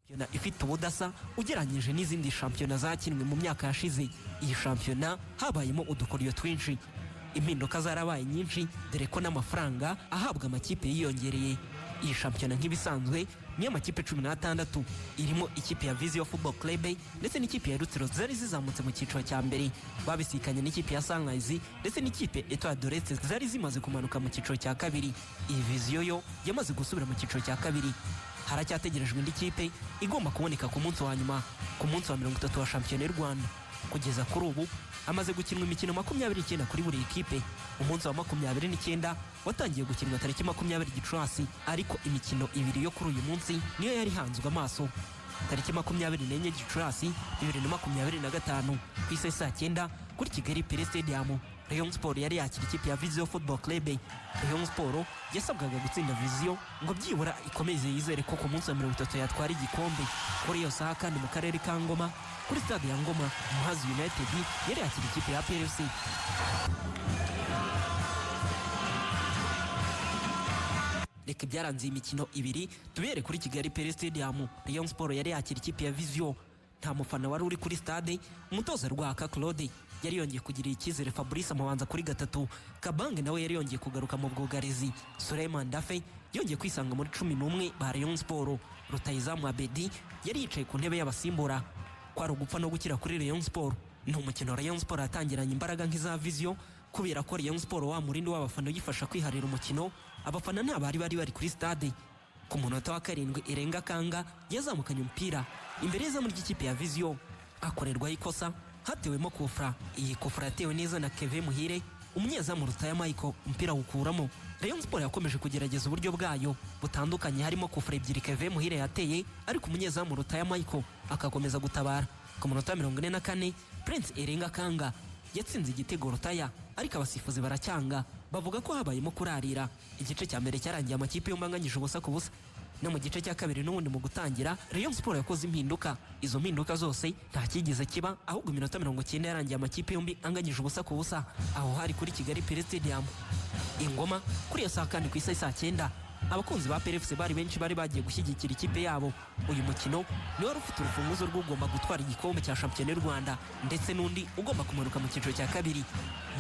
Shampiyona ifite ubudasa ugereranyije n'izindi shampiyona zakinwe mu myaka yashize. Iyi shampiyona habayemo udukoryo twinshi, impinduka zarabaye nyinshi, dore ko n'amafaranga ahabwa amakipe yiyongereye. Iyi shampiyona nk'ibisanzwe niyo amakipe 16, irimo ikipe ya Vision Football Club ndetse n'ikipe ya Rutsiro zari zizamutse mu cyiciro cya mbere, babisikanye n'ikipe ya Sunrise ndetse n'ikipe Etoile de l'Est zari zimaze kumanuka mu cyiciro cya kabiri. Iyi Vision yo yamaze gusubira mu cyiciro cya kabiri. Haracyategerejwe indi kipe igomba kuboneka ku munsi wa nyuma, ku munsi wa 30 wa shampiyona y'u Rwanda. Kugeza kuri ubu hamaze gukinwa imikino 29 kuri buri ekipe. Umunsi wa 29 watangiye gukinwa tariki 20 Gicurasi, ariko imikino ibiri yo kuri uyu munsi niyo yari ihanzwe amaso. Tariki 24 Gicurasi 2025 ku isaha saa 9 kuri Kigali Pele Stadium, Rayon Sport yari yakira ikipe ya Vision Football Club. Rayon Sport yasabwaga gutsinda Vision ngo byibura ikomeze yizere ko ku munsi wa 30 yatwara igikombe. Kuri iyo saha kandi mu karere ka Ngoma, kuri stade ya Ngoma, Muhazi United yari yakira ikipe ya APR FC. Reka ibyaranze iyi mikino ibiri tubere kuri Kigali Pele Stadium. Rayon Sport yari yakira ikipe ya Vision. Nta mufana wari uri kuri stade. Umutoza Rwaka Claude yari yongeye kugirira icyizere Fabrice amubanza kuri gatatu. Kabange nawe yari yongeye kugaruka mu bwugarizi. Suleiman Dafe yongeye kwisanga muri 11 ba Rayon Sport. Rutahizamu Abedi yari yicaye ku ntebe y'abasimbura. Kwari ugupfa no gukira kuri Rayon Sport. Ni umukino Rayon Sport yatangiranye imbaraga nk'iza Vision, kubera ko Rayon Sport wa murindi w'abafana uyifasha kwiharira umukino, abafana nta bari kuri stade. Ku munota wa 7 Erenga Kanga yazamukanye umupira imbere y'izamu ry'ikipe ya Vision, akorerwaho ikosa, hatewemo kufra. Iyi kufra yatewe neza na Keve Muhire, umunyezamu Rutaya Michael umupira awukuramo. Rayon Sport yakomeje kugerageza uburyo bwayo butandukanye, harimo kufra ebyiri Keve Muhire yateye, ariko umunyezamu Rutaya Michael akakomeza gutabara. Ku munota 44 Prince Erenga Kanga yatsinze igitego Rutaya, ariko abasifuzi baracyanga, bavuga ko habayemo kurarira. Igice cya mbere cyarangiye amakipe yombi anganyije 0-0. No mu gice cya kabiri n'ubundi mu gutangira Rayon Sport yakoze impinduka. Izo mpinduka zose nta cyigeze kiba, ahubwo iminota 90 yarangiye amakipe yombi anganyije 0-0. Aho hari kuri Kigali Pele Stadium. Ingoma kuri iyo saa kandi ku isaha saa 9, abakunzi ba APR FC bari benshi, bari bagiye gushyigikira ikipe yabo. Uyu mukino niwe wari ufite urufunguzo rw'ugomba gutwara igikombe cya shampiyona y'u Rwanda ndetse n'undi ugomba kumanuka mu cyiciro cya kabiri.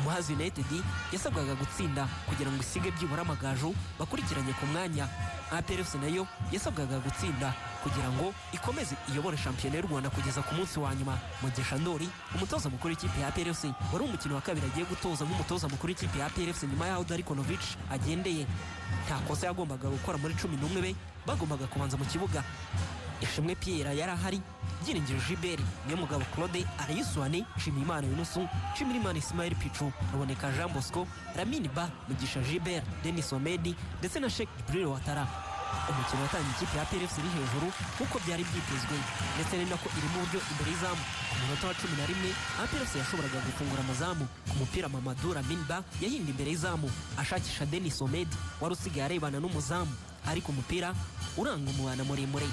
Muhazi United yasabwaga gutsinda kugira ngo isige byibura Amagaju bakurikiranye ku mwanya. APR FC nayo yasabwaga gutsinda kugira ngo ikomeze iyobore shampiyona y'u Rwanda kugeza ku munsi wa nyuma. Mugisha Ndori, umutoza mukuru w'ikipe ya APR FC, wari umukino wa kabiri agiye gutoza nk'umutoza mukuru w'ikipe ya APR FC nyuma y'aho Darko Novic agendeye, nta kosa yagombaga gukora muri 11 be bagombaga kubanza mu kibuga. Ishimwe Pierre yari ahari, Byiringiro Gilbert, Niyomugabo Claude, Arayisuwane, Nshimiyimana Yunusu, Nshimirimana Ismail Pichu, Ruboneka Jean Bosco, Lamine Ba, Mugisha Gilbert, Denis Omedi ndetse na Sheikh Djibril Ouattara. Umukino watangiye ikipe ya APR FC iri hejuru nk'uko byari byitezwe, ndetse ni nako iri mu buryo imbere y'izamu. Ku munota wa 11 APR FC yashoboraga gufungura amazamu ku mupira Mamadou Lamine Ba yahinda imbere y'izamu ashakisha Denis Omedi wari usigaye arebana n'umuzamu, ariko umupira uranga umubana muremure.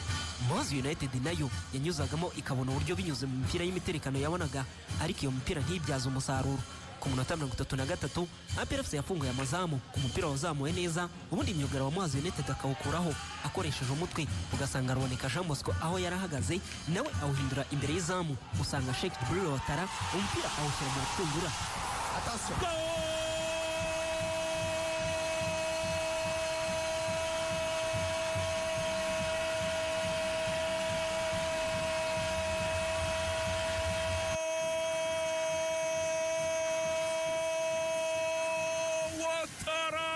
Muhazi United nayo yanyuzagamo ikabona uburyo binyuze mu mipira y'imiterekano yabonaga, ariko iyo mipira ntibyaze umusaruro. Ku munota 33 APR FC yafunguye amazamu ku mupira wazamuwe neza, ubundi myugariro wa Muhazi United akawukuraho akoresheje umutwe, ugasanga Ruboneka Jean Bosco aho yari ahagaze nawe awuhindura imbere y'izamu, usanga Sheikh Djibril Ouattara umupira awushyira mu rushundura. Attention. Ouattara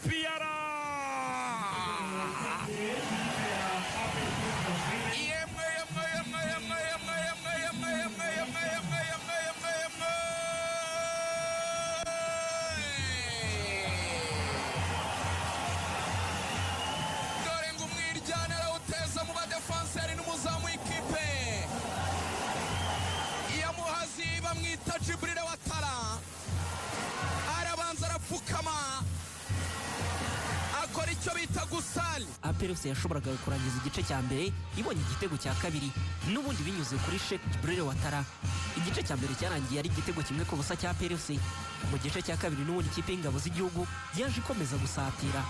Piara. Yemwe, yemwe, yemwe, yemwe, yemwe, yemwe, yemwe, yemwe, yemwe, yemwe, yemwe, yemwe. Gusali. APR FC yashoboraga kurangiza igice cya mbere ibonye igitego cya kabiri, n'ubundi binyuze kuri Cheick Djibril Ouattara. Igice cya mbere cyarangiye ari igitego 1-0 cya APR FC. Mu gice cya kabiri n'ubundi ikipe y'Ingabo z'Igihugu yaje ikomeza gusatira,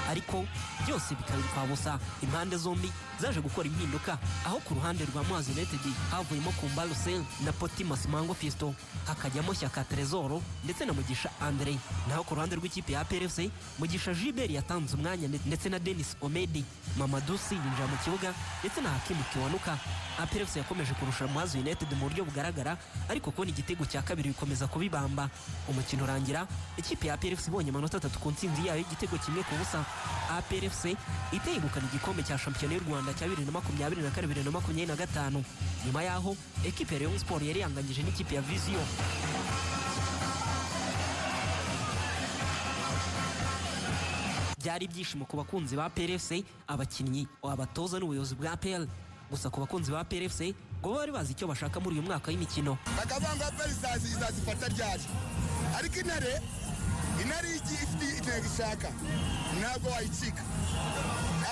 ariko byose bikaba imfabusa. Impande zombi zaje gukora impinduka, aho ku ruhande rwa Muhazi United havuyemo Kumba Russell na Poti Masimango Fiston, hakajyamo Shyaka Trezor ndetse na Mugisha Andre. Naho ku ruhande rw'ikipe ya APR FC, Mugisha Gilbert yatanze umwanya ndetse na Denis Omedi, Mamadou Sy yinjira mu kibuga ndetse na Hakimu Kiwanuka. APR FC yakomeje kurusha Muhazi United mu buryo bugaragara, ariko kubona igitego cya kabiri bikomeza kubibamba. Umukino urangira ikipe ya APR FC ibonye amanota 3 ku ntsinzi yayo y'igitego 1-0. APR FC ihita yegukana igikombe cya shampiyona y'u Rwanda cya 2024 2025, nyuma y'aho ekipe ya Rayon Sport yari yanganyije n'ikipe ya Vision. Byari ibyishimo ku bakunzi ba APR FC, abakinnyi, abatoza n'ubuyobozi bwa APR. Gusa ku bakunzi ba APR FC ngo bari bazi icyo bashaka muri uyu mwaka w'imikino. Bakavuga ngo APR izazifata ryari, ariko intare igiye ifite intego ishaka, ntabwo wayicika.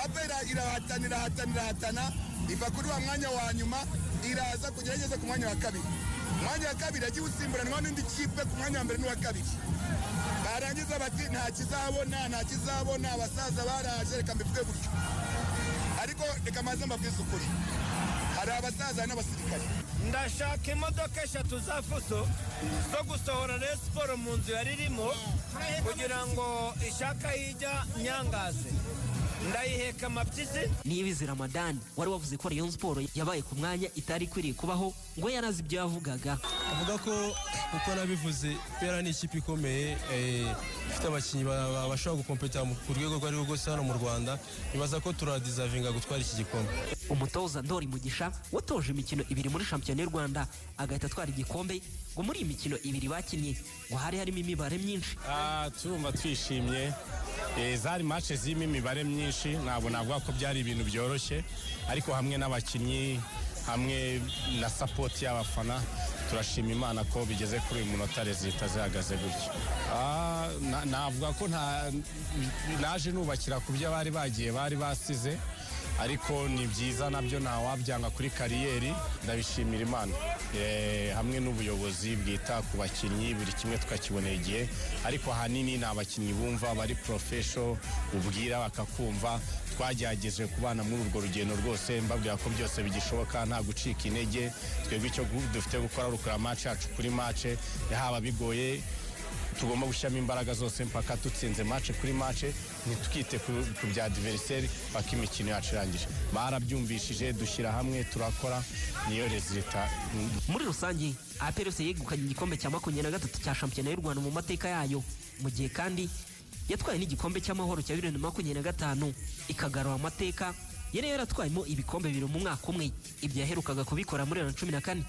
APR irahatana, irahatana, irahatana, iva kuri wa mwanya wa nyuma, iraza kugera igeze ku mwanya wa kabiri. Umwanya wa kabiri yagiye usimburanwa n'indi kipe ku mwanya wa mbere n'uwa kabiri. Barangiza bati nta kizabona, nta kizabona, abasaza baraje. Reka mbivuge gutyo, ariko reka maze mbabwize ukuri: hari abasaza, hari n'abasirikare. Ndashaka imodoka eshatu za fuso zo gusohora Rayon Sport mu nzu yari irimo kugira ngo ishaka hijya nyangaze, ndayiheka amapyisi. Niyibizi Ramadani wari wavuze ko Rayon Sport yabaye ku mwanya itari ikwiriye kubaho, ngo yarazi ibyo yavugaga. Avuga ko uko nabivuze, APR ni ikipe ikomeye, ifite abakinnyi bashobora gukompeta ku rwego rwo ari rwo rwose hano mu Rwanda. Nibaza ko turadeservinga gutwara iki gikombe. Umutoza Ndori Mugisha watoje imikino ibiri muri shampiyona y'u Rwanda agahita atwara igikombe, ngo muri iyi mikino ibiri bakinnye ngo hari harimo imibare myinshi. Turumva twishimye. Zari match zirimo imibare myinshi. Ntabwo navuga ko byari ibintu byoroshye, ariko hamwe n'abakinnyi, hamwe na support y'abafana, turashima Imana ko bigeze kuri uyu munota résultat zihagaze gutya. Navuga ko nta naje nubakira ku byo bari bagiye bari basize, ariko ni byiza nabyo, ntawabyanga kuri carrière. Ndabishimira Imana, hamwe n'ubuyobozi bwita ku bakinnyi, buri kimwe tukakibonera igihe. Ariko ahanini ni abakinnyi bumva bari professional, ubwira bakakumva. Twagerageje kubana muri urwo rugendo rwose, mbabwira ko byose bigishoboka, nta gucika intege. Twebwe icyo dufite gukora ari ukureba match yacu kuri match, haba bigoye tugomba gushyiramo imbaraga zose mpaka dutsinze match kuri match, ntitwite ku bya adversaire paka imikino yacu irangije. Barabyumvishije, dushyira hamwe turakora, niyo résultat. Muri rusange APR FC yegukanye igikombe cya 23 cya shampiyona y'u Rwanda mu mateka yayo, mu gihe kandi yatwaye n'igikombe cy'Amahoro cya 2025, ikagarura amateka yari yaratwayemo ibikombe bibiri mu mwaka umwe. Ibyo yaherukaga kubikora muri 2014.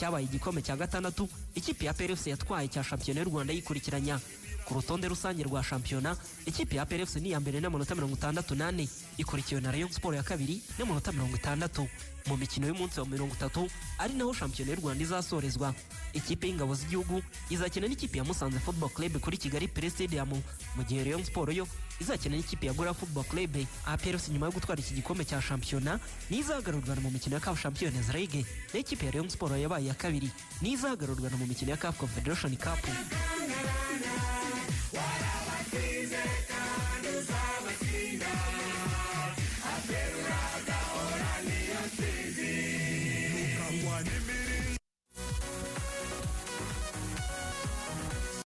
Cyabaye igikombe cya gatandatu ikipe ya APR FC yatwaye cya shampiyona y'u Rwanda yikurikiranya. Ku rutonde rusange rwa shampiyona, ikipe ya APR FC ni iya mbere n'amanota 64, ikurikiwe na Rayon Sport ya kabiri n'amanota 60. Mu mikino y'umunsi wa 30, ari naho shampiyona y'u Rwanda izasorezwa, ikipe y'Ingabo z'Igihugu izakina n'ikipe ya Musanze Football Club kuri Kigali Pele Stadium, mu gihe Rayon Sport yo izakina n'ikipe ya Gorilla Football Club. APR FC nyuma yo gutwara iki gikombe cya shampiyona niyo izahagararwa mu mikino ya CAF Champions League, naho ikipe ya Rayon Sport yabaye iya kabiri niyo izahagararwa mu mikino ya CAF Confederation Cup.